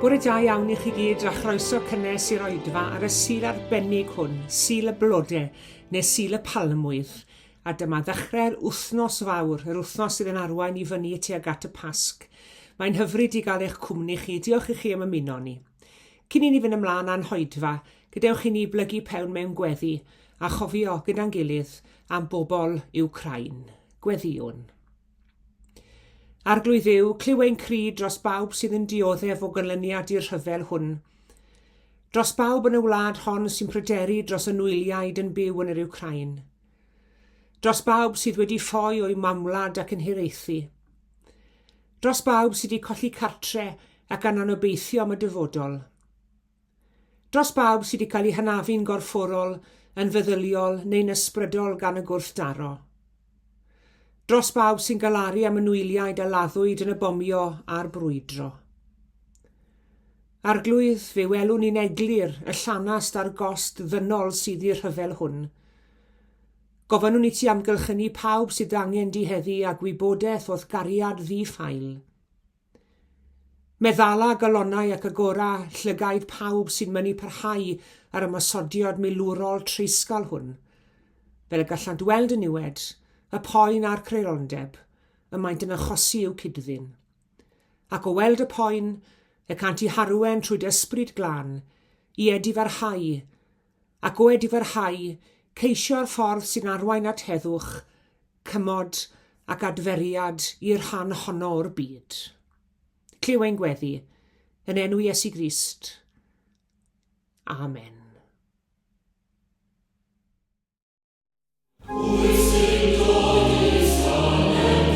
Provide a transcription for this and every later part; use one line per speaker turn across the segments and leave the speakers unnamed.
Bore da iawn i chi gyd a chroeso cynnes i'r oedfa ar y Sul arbennig hwn, Sul y Blode, neu Sul y Palmwydd. A dyma ddechrau'r wythnos fawr, yr wythnos sydd yn arwain i fyny tuag at y Pasg. Mae'n hyfryd i gael eich cwmni chi, diolch i chi am ymuno ni. Cyn i ni fynd ymlaen â'n hoedfa, gadewch i ni blygu pewn mewn gweddi a chofio gyda'n gilydd am bobl Iwcrain. Gweddïwn. Arglwydd Dduw, clyw ein cri dros bawb sydd yn dioddef o ganlyniad i'r rhyfel hwn. Dros bawb yn y wlad hon sy'n pryderu dros y nwyliaid yn byw yn yr Iwcrain. Dros bawb sydd wedi ffoi o'u mamwlad ac yn hiraethu. Dros bawb sydd wedi colli cartre ac yn anobeithio am y dyfodol. Dros bawb sydd wedi cael eu hanafu'n gorfforol, yn feddyliol neu'n ysbrydol gan y gwrthdaro. Dros bawb sy'n galaru am y nwyliaid a laddwyd yn y bomio a'r brwydro. Arglwydd, fe welwn ni'n eglur y llanast a'r gost ddynol sydd i'r rhyfel hwn. Gofynnwn i ti amgylchynu pawb sydd angen di heddi â gwybodaeth o'th gariad ddi-ffael. Meddala galonnau ac agora llygaid pawb sy'n mynnu parhau â'r ymosodiad milwrol treisgal hwn, fel y gallant weld y niwed, y poen a'r creulondeb y maent yn achosi i'w cyd-ddyn. Ac o weld y poen, y cant eu harwen trwy dy Ysbryd Glân i edifarhau, ac o edifarhau, ceisio'r ffordd sy'n arwain at heddwch, cymod ac adferiad i'r rhan honno o'r byd. Clyw ein gweddi, yn enw Iesu Grist. Amen.
Pwy sy'n dod i Salem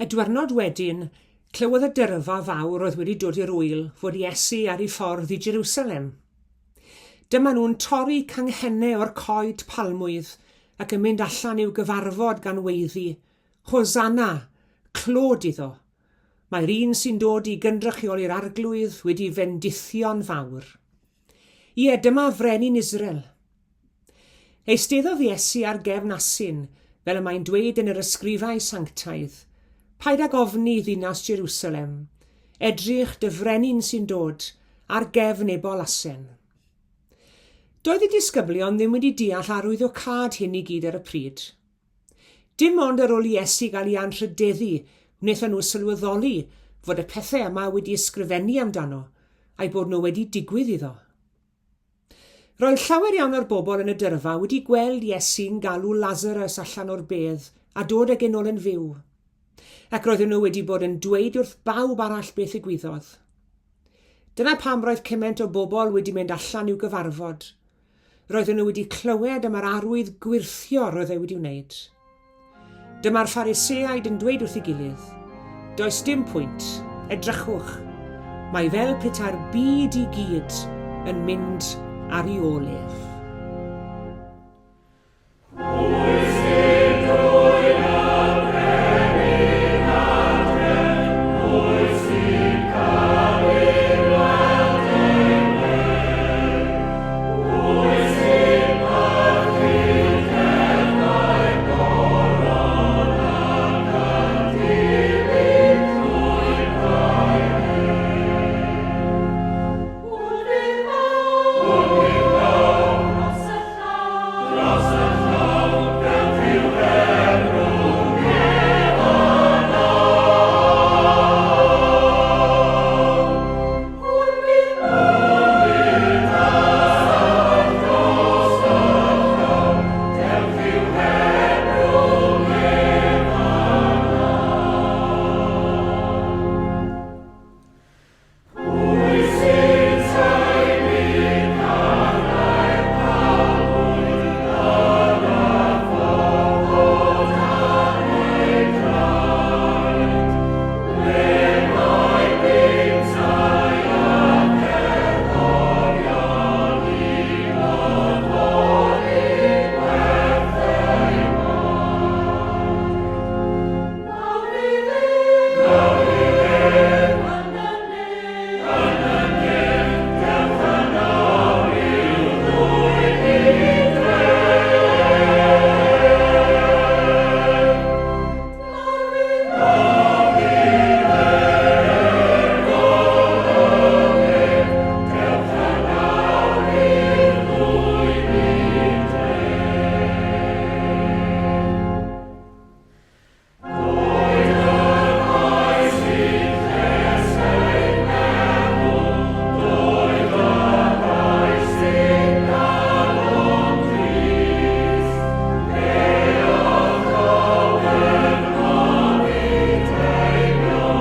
Y dwyrnod wedyn, clywodd y dyrfa fawr oedd wedi dod i'r ŵyl fod Iesu ar ei ffordd i Jerusalem. Dyma nhw'n torri canghennau o'r coed palmwydd ac yn mynd allan i'w gyfarfod gan weiddi, Hosanna! Clod iddo! Mae'r un sy'n dod i gynrychioli'r Arglwydd wedi fendithio'n fawr. Ie, dyma frenin Israel. Eisteddodd Iesu ar gefn asyn, fel y mae'n dweud yn yr ysgrifau sanctaidd, Paid ag ofni, ddinas Jerusalem, edrych, dy frenin sy'n dod, ar gefn ebol asen. Doedd y disgyblion ddim wedi deall arwyddocâd hyn i gyd ar y pryd. Dim ond ar ôl i Iesu gael ei anrhydeddu wnaethon nhw sylweddoli fod y pethau yma wedi ysgrifennu amdano a'i bod nhw wedi digwydd iddo. Roedd llawer iawn o'r bobl yn y dyrfa wedi gweld Iesu'n galw Lazarus allan o'r bedd a dod ag e nôl yn fyw. Ac roedden nhw wedi bod yn dweud wrth bawb arall beth ddigwyddodd. Dyna pam roedd cymaint o bobl wedi mynd allan i'w gyfarfod. Roedden nhw wedi clywed am yr arwydd gwyrthio roedd e wedi wneud. Dyma'r Phariseaid yn dweud wrth ei gilydd, Does dim pwynt, edrychwch, mae fel petai'r byd i gyd yn mynd ar ei ôl ef.
Pwy sy'n dwyn y brenin adre? Pwy sy'n caru'r weld ei wedd? Pwy sy'n parchu cefnau'r goron ac yn dilyn trwy'r cae? Hwn fydd mawr, Hwn fydd mawr dros y llawr, dros y llawr, dewch i'w hebrwng ef yn awr. Hwn fydd mawr, Hwn fydd mawr dros y llawr, dewch i'w hebrwng ef yn awr. Pwy sy'n taenu carnau'r palmwydd yn y ffordd o dan ei draed? Le mae fintai a cherddorion i fodloni gwerth eu waed? Mawr fydd ef, Mawr fydd ef, yn y nef, yn y nef, dewch yn awr i'w ddwyn i dref. Mawr fydd ef, Mawr fydd ef, yn y nef, dewch yn awr i'w ddwyn i dref. Boed y rhai sy'n lles eu meddwl, doed y rhai sy'n galon drist, le ochr yn ofid deimlo wrth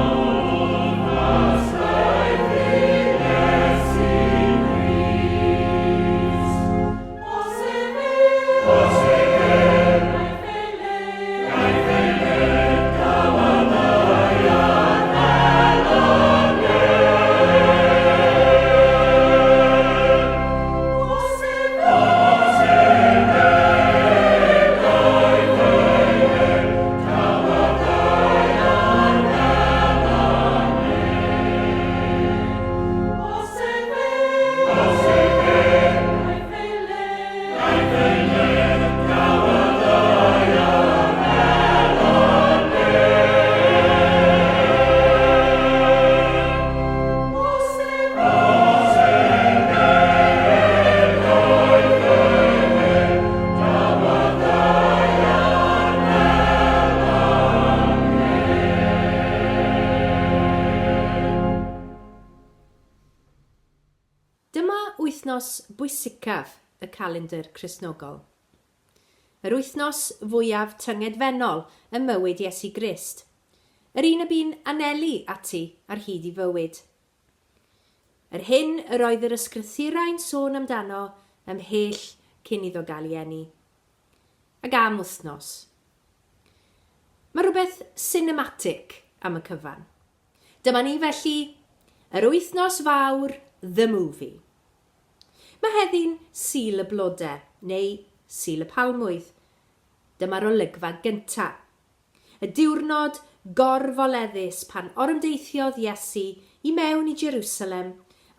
astaeth i Iesu Grist. Os efe, os efe, gaiff ei le, gaiff ei le, daw ar ddaear fel y nef. Os efe, os efe, gaiff ei le, daw ar ddaear fel y nef. Os efe, os efe, gaiff ei le, gaiff ei le, daw ar ddaear fel y nef. Os efe, os efe, gaiff ei le, daw ar ddaear fel y nef.
Dyma wythnos bwysicaf y calendr Cristnogol. Yr wythnos fwyaf tyngedfennol ym mywyd Iesu Grist. Yr un y bu'n anelu ati ar hyd ei fywyd. Yr hyn yr oedd yr Ysgrythurau'n sôn amdano ymhell cyn iddo gael ei eni. Ac am wythnos. Mae rhywbeth sinematic am y cyfan. Dyma ni felly, yr wythnos fawr The Movie. Mae heddi'n Sul y Blode, neu Sul y Palmwydd. Dyma'r olygfa gynta. Y diwrnod gorfoleddus pan orymdeithiodd Iesu i mewn i Jerusalem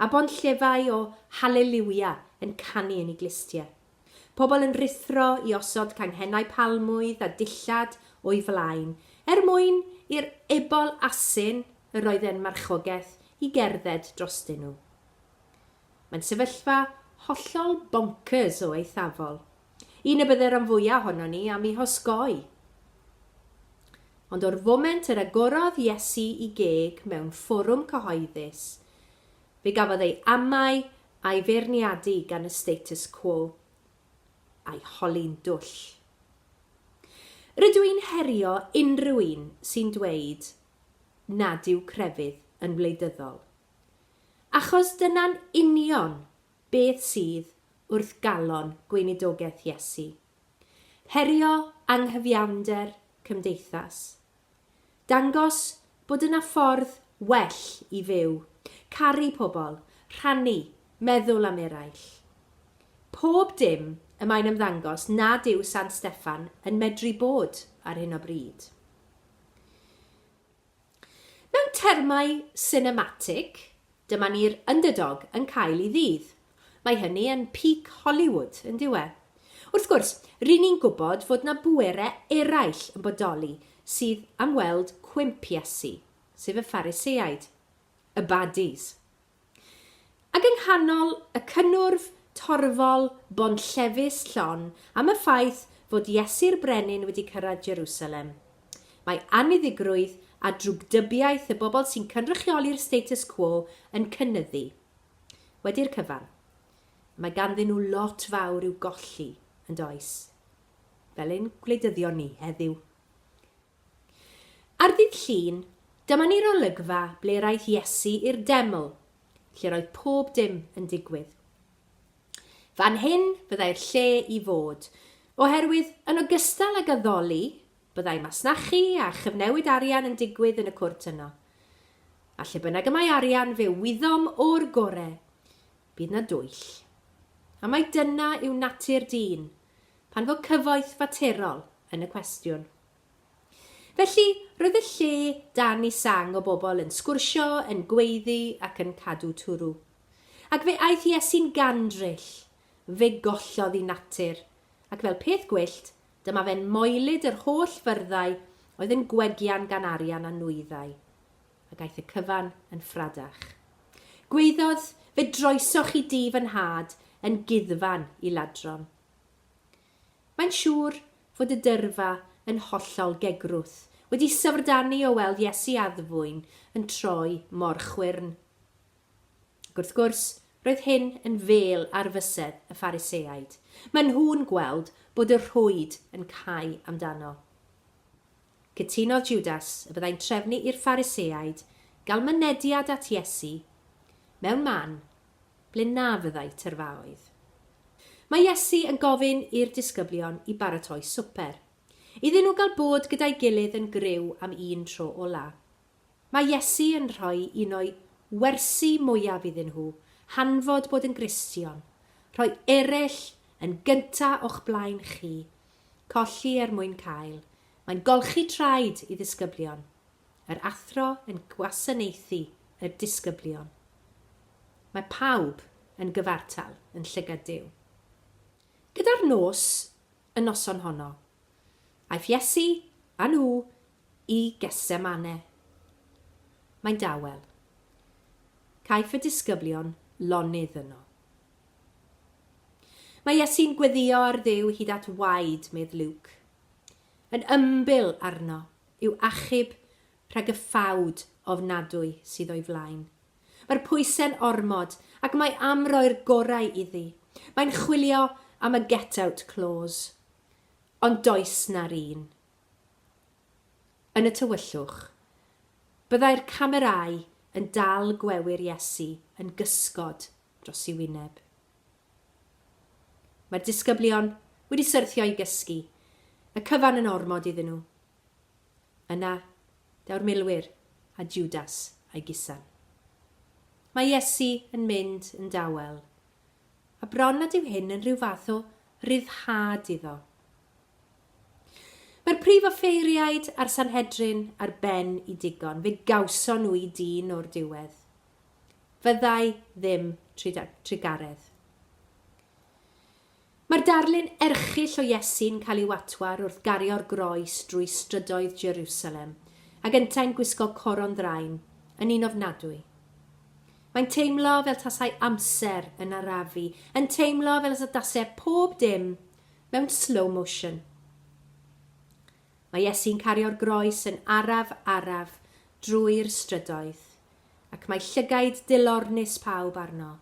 a bonllefau o haleliwia yn canu yn ei glustiau. Pobl yn rhuthro i osod canghennau palmwydd a dillad o'i flaen, er mwyn i'r ebol asyn yr oedd e'n marchogaeth i gerdded drostyn nhw. Mae'n sefyllfa hollol bonkers o eithafol. Un y bydde ran fwya ohonon ni am ei hosgoi. Ond o'r foment yr agorodd Iesu i geg mewn fforwm cyhoeddus, fe gafodd ei amau a'i feirniadu gan y status quo, a'i holi'n dwll. Rydw i'n herio unrhyw un sy'n dweud nad yw crefydd yn wleidyddol. Achos dyna'n union beth sydd wrth galon gweinidogaeth Iesu. Herio anghyfiawnder cymdeithas. Dangos bod yna ffordd well i fyw. Caru pobl, rhannu, meddwl am eraill. Pob dim y mae'n ymddangos nad yw San Steffan yn medru bod ar hyn o bryd. Mewn termau sinematig, dyma ni'r underdog yn cael ei ddydd. Mae hynny yn peak Hollywood, yn dyw e? Wrth gwrs, ry'n ni'n gwybod fod 'na bwerau eraill yn bodoli sydd am weld cwymp Iesu, sef y Phariseaid. Y baddies. Ac yng nghanol y cynnwrf torfol bonllefus llon am y ffaith fod Iesu'r Brenin wedi cyrraedd Jerusalem, mae anniddigrwydd a drwgdybiaeth y bobl sy'n cynrychioli'r status quo yn cynyddu. Wedi'r cyfan, mae ganddyn nhw lot fawr i'w golli, yn does? Fel ein gwleidyddion ni heddiw. Ar ddydd Llun, dyma ni'r olygfa ble yr aeth Iesu i'r deml, lle roedd pob dim yn digwydd. Fan hyn fyddai'r lle i fod, oherwydd yn ogystal ag addoli, byddai masnachu a chyfnewid arian yn digwydd yn y cwrt yno. A lle bynnag y mae arian, fe wyddom o'r gore, bydd 'na dwyll. A mai dyna yw natur dyn, pan fo cyfoeth faterol yn y cwestiwn. Felly, roedd y lle dan i sang o bobl yn sgwrsio, yn gweiddi ac yn cadw twrw. Ac fe aeth Iesu'n gandryll, fe gollodd i natur, ac fel peth gwyllt, dyma fe'n moelyd yr holl fyrddau oedd yn gwegian gan arian a nwyddau. Ac aeth y cyfan yn ffradach. Gwaeddodd, Fe droesoch chi dŷ fy nhad yn guddfan i ladron. Mae'n siŵr fod y dyrfa yn hollol gegrwth, wedi syfrdanu o weld Iesu addfwyn yn troi mor chwyrn. Ac wrth gwrs, roedd hyn yn fêl ar fysedd y Phariseaid. Maen nhw'n gweld bod y rhwyd yn cau amdano. Cytunodd Jwdas y byddai'n trefnu i'r Phariseaid gael mynediad at Iesu mewn man ble na fyddai tyrfaoedd. Mae Iesu yn gofyn i'r disgyblion i baratoi swper, iddyn nhw gael bod gyda'i gilydd yn griw am un tro ola. Mae Iesu yn rhoi un o'i wersi mwyaf iddyn nhw, hanfod bod yn Gristion, rhoi eraill yn gynta o'ch blaen chi, colli er mwyn cael. Mae'n golchi traed i ddisgyblion. Yr athro yn gwasanaethu y disgyblion. Mae pawb yn gyfartal yn llygad Duw. Gyda'r nos y noson honno, aeth Iesu â nhw i Gethsemane. Mae'n dawel. Caiff y disgyblion lonydd yno. Mae Iesu'n gweddïo ar Dduw hyd at waed, medd Luc. Yn ymbil arno i'w achub rhag y ffawd ofnadwy sydd o'i flaen. Mae'r pwysau'n ormod ac mae am roi'r gorau iddi. Mae'n chwilio am y get out clause. Ond does na'r un. Yn y tywyllwch, byddai'r camerâu yn dal gwewyr Iesu yn gysgod dros ei wyneb. Mae'r disgyblion wedi syrthio i gysgu, y cyfan yn ormod iddyn nhw. Yna, daw'r milwyr a Jwdas a'i gusan. Mae Iesu yn mynd yn dawel, a bron nad yw hyn yn rhyw fath o ryddhad iddo. Mae'r prif offeiriaid a'r Sanhedrin ar ben i digon, fe gawson nhw i dyn o'r diwedd. Fyddai ddim trugaredd. Mae'r darlun erchyll o Iesu'n cael ei watwar wrth gario'r groes drwy strydoedd Jerusalem, ag yntau'n gwisgo coron ddrain, yn un ofnadwy. Mae'n teimlo fel tasai amser yn arafu, yn teimlo fel os tase pob dim mewn slow motion. Mae Iesu'n cario'r groes yn araf araf drwy'r strydoedd, ac mae llygaid dilornus pawb arno,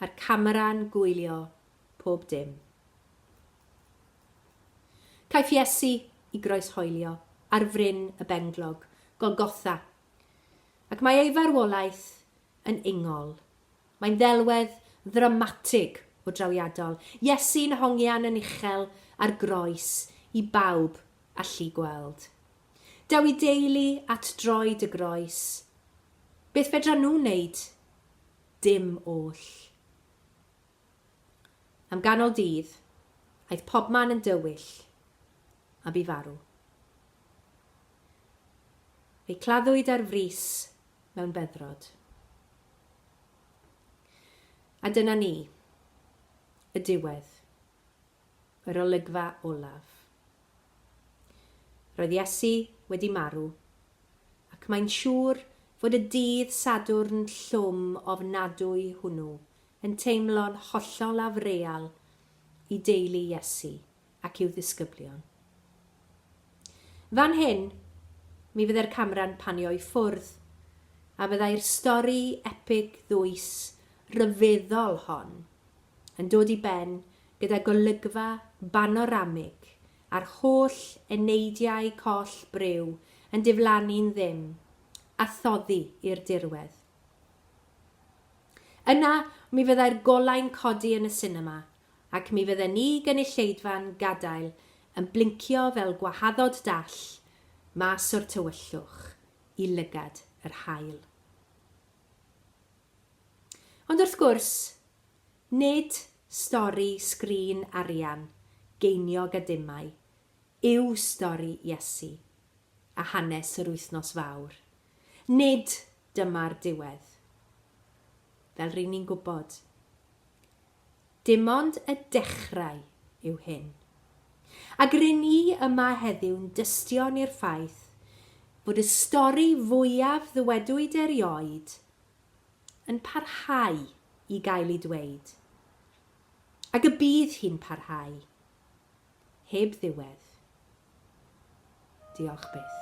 a'r camera'n gwylio pob dim. Caiff Iesu i groeshoelio ar fryn y benglog, Golgotha, ac mae ei farwolaeth yn ingol. Mae'n ddelwedd ddramatig o drawiadol, Iesu'n hongian yn uchel ar groes i bawb allu gweld. Daw ei deulu at droed y groes. Beth fedran nhw wneud? Dim oll. Am ganol dydd, aeth pobman yn dywyll, a bu farw. Fe'i claddwyd ar frys mewn beddrod. A dyna ni, y diwedd, yr olygfa olaf. Roedd Iesu wedi marw, ac mae'n siŵr fod y dydd Sadwrn llwm ofnadwy hwnnw yn teimlo'n hollol afreal i deulu Iesu ac i'w ddisgyblion. Fan hyn, mi fydde'r camera'n panio i ffwrdd, a fyddai'r stori epig ddwys ryfeddol hon yn dod i ben gyda golygfa banoramig a'r holl eneidiau coll briw yn diflannu'n ddim a thoddi i'r dirwedd. Yna, mi fyddai'r golau'n codi yn y sinema, ac mi fydden ni gynulleidfa'n gadael yn blincio fel gwahaddod dall mas o'r tywyllwch i lygad yr haul. Ond wrth gwrs, nid stori sgrin arian, geiniog a dimau, yw stori Iesu a hanes yr Wythnos Fawr. Nid dyma'r diwedd. Fel ry'n ni'n gwybod. Dim ond y dechrau yw hyn. Ac rŷn ni yma heddiw'n dystion i'r ffaith fod y stori fwyaf ddywedwyd erioed yn parhau i gael ei dweud. Ac y bydd hi'n parhau. Heb ddiwedd. Diolch byth.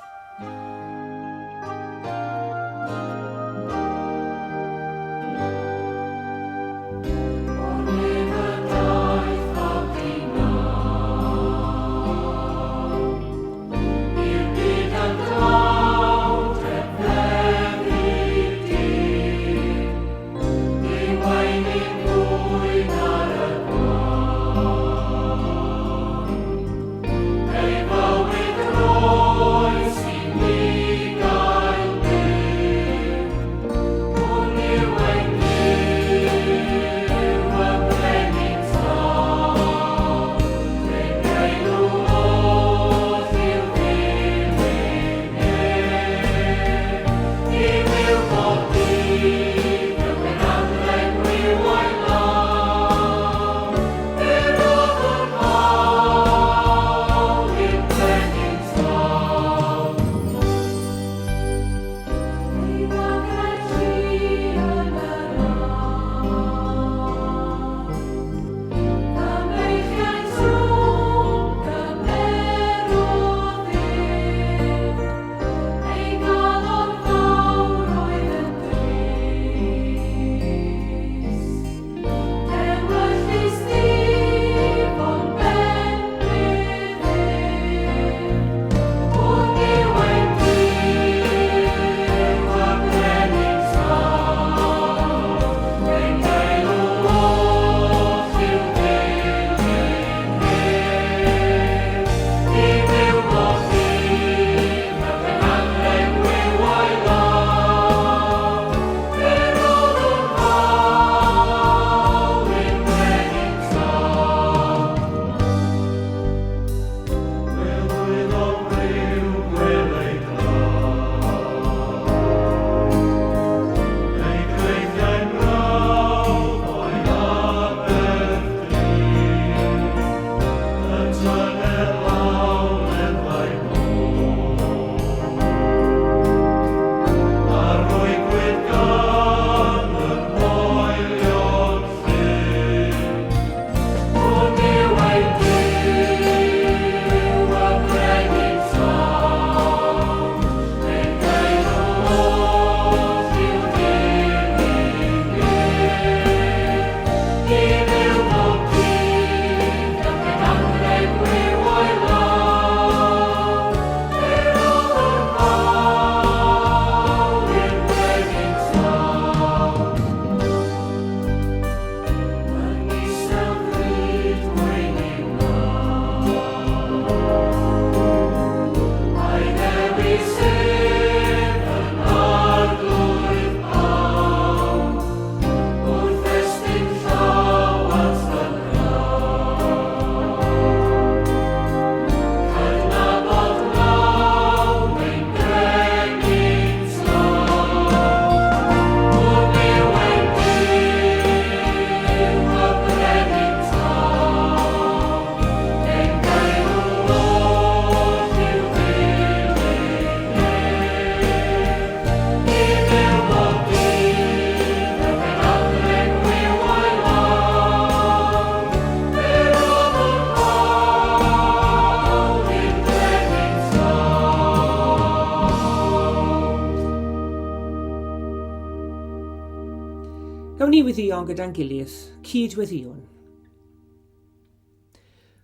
Gawn ni weddïo gyda'n gilydd, cyd-weddïwn.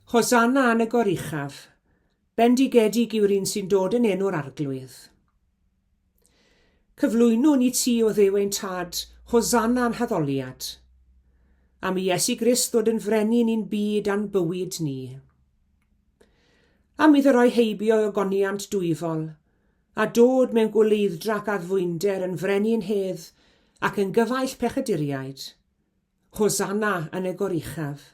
Hosanna yn y goruchaf, bendigedig yw'r un sy'n dod yn enw'r Arglwydd. Cyflwynwn i ti, o Dduw ein Tad, Hosanna'n haddoliad. Am i Iesu Grist ddod yn frenin i'n byd a'n bywyd ni. Am iddo roi heibio i ogoniant dwyfol, a dod mewn gwyleidd-dra ac addfwynder yn frenin hedd ac yn gyfaill pechaduriaid. Hosanna yn y goruchaf.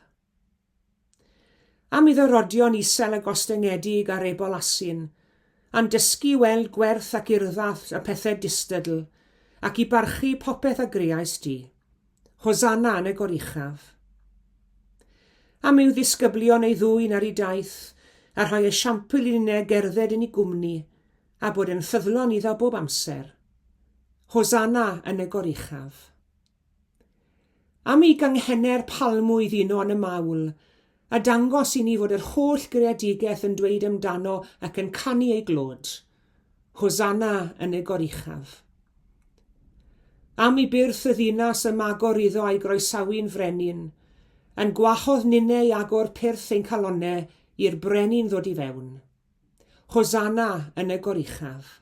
Am iddo rodio'n isel a gostyngedig ar ebol asyn, a'n dysgu i weld gwerth ac urddas y pethau distadl, ac i barchu popeth a greaist di. Hosanna yn y goruchaf. Am i'w ddisgyblion ei ddwyn ar ei daith, a rhoi esiampl i ninne gerdded yn ei gwmni, a bod yn ffyddlon iddo bob amser. Hosanna yn y goruchaf. Am i ganghenne'r palmwydd uno yn y mawl, a dangos i ni fod yr holl greadigaeth yn dweud amdano ac yn canu ei glod. Hosanna yn y goruchaf. Am i byrth y ddinas ymagor iddo a'i groesawu'n frenin, yn gwahodd ninne i agor pyrth ein calonne i'r brenin ddod i fewn. Hosanna yn y goruchaf.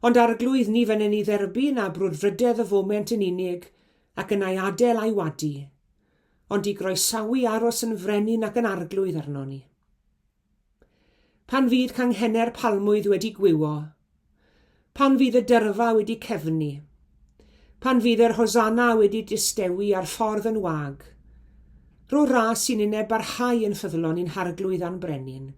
Ond Arglwydd, ni fynnen ni dderbyn â brwdfrydedd y foment yn unig, ac yn ei adael a'i wadu, ond i groesawu aros yn frenin ac yn arglwydd arnon ni. Pan fydd canghenne'r palmwydd wedi gwywo, pan fydd y dyrfa wedi cefnu, pan fydd yr hosanna wedi distewi a'r ffordd yn wag, rho ras i ninne barhau yn ffyddlon i'n harglwydd a'n brenin.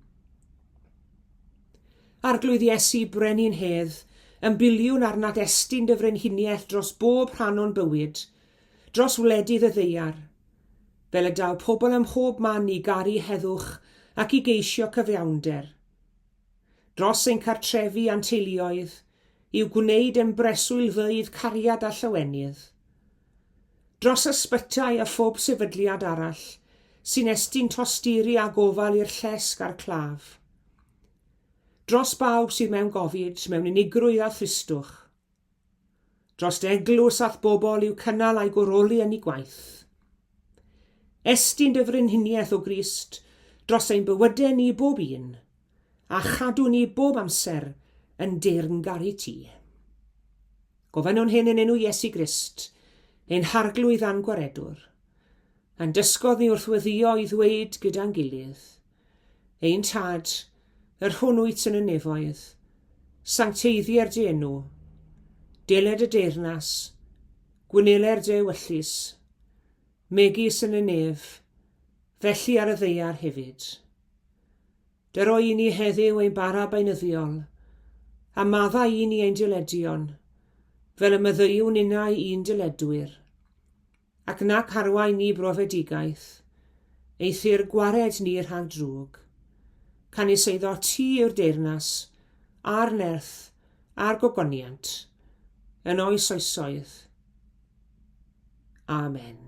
Arglwydd Iesu, Brenin Hedd, ymbiliwn arnat estyn dy frenhiniaeth dros bob rhan o'n bywyd, dros wledydd y ddaear, fel y daw pobl ym mhob man i garu heddwch ac i geisio cyfiawnder. Dros ein cartrefi a'n teuluoedd, i'w gwneud yn breswylfeydd cariad a llawenydd. Dros ysbytai a phob sefydliad arall sy'n estyn tosturi a gofal i'r llesg a'r claf. Dros bawb sydd mewn gofid, mewn unigrwydd a thristwch. Dros dy eglwys a'th bobl i'w cynnal a'i goroli yn ei gwaith. Estyn dy frenhiniaeth, o Grist, dros ein bywydau ni bob un, a chadw ni bob amser yn deyrngaru ti. Gofynnwn hyn yn enw Iesu Grist, ein Harglwydd a'n Gwaredwr. A'n dysgodd ni wrth weddïo i ddweud gyda'n gilydd, Ein Tad, yr hwn wyt yn y nefoedd, sancteiddier dy enw, deled y deyrnas, gwneler dy ewyllys, megis yn y nef, felly ar y ddaear hefyd. Dyro i ni heddiw ein bara beunyddiol, a maddau i ni ein dyledion, fel y maddeuwn ninnau i'n dyledwyr. Ac nac arwain ni brofedigaeth, eithr gwared ni rhag drwg. Canys eiddo ti yw'r deyrnas, a'r nerth, a'r gogoniant, yn oes oesoedd. Amen.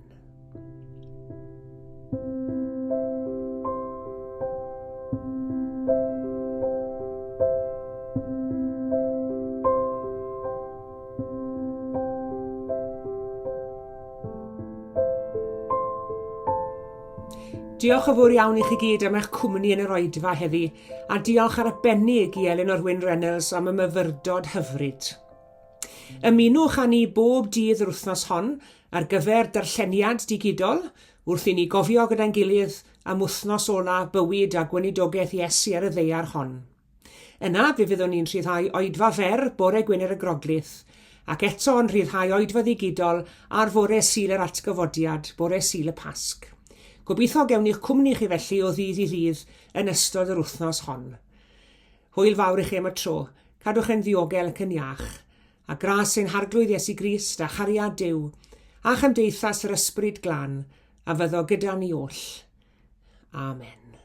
Diolch yn fawr iawn i chi gyd am eich cwmni yn yr oedfa heddi, a diolch arbennig i Elinor Wyn Reynolds am y myfyrdod hyfryd. Ymunwch â ni bob dydd yr wythnos hon ar gyfer darlleniad digidol wrth i ni gofio gyda'n gilydd am wythnos ola bywyd a gweinidogaeth Iesu ar y ddaear hon. Yna, fe fyddwn ni'n rhyddhau oedfa fer bore Gwener y Groglith, ac eto yn rhyddhau oedfa ddigidol ar fore Sul yr Atgyfodiad, bore Sul y Pasg. Gobeithio gewn ni'ch cwmni chi felly o ddydd i ddydd yn ystod yr wythnos hon. Hwyl fawr i chi am y tro. Cadwch yn ddiogel ac yn iach. A gras ein Harglwydd Iesu Grist a chariad Duw, a chymdeithas yr Ysbryd Glân, a fyddo gyda ni oll. Amen.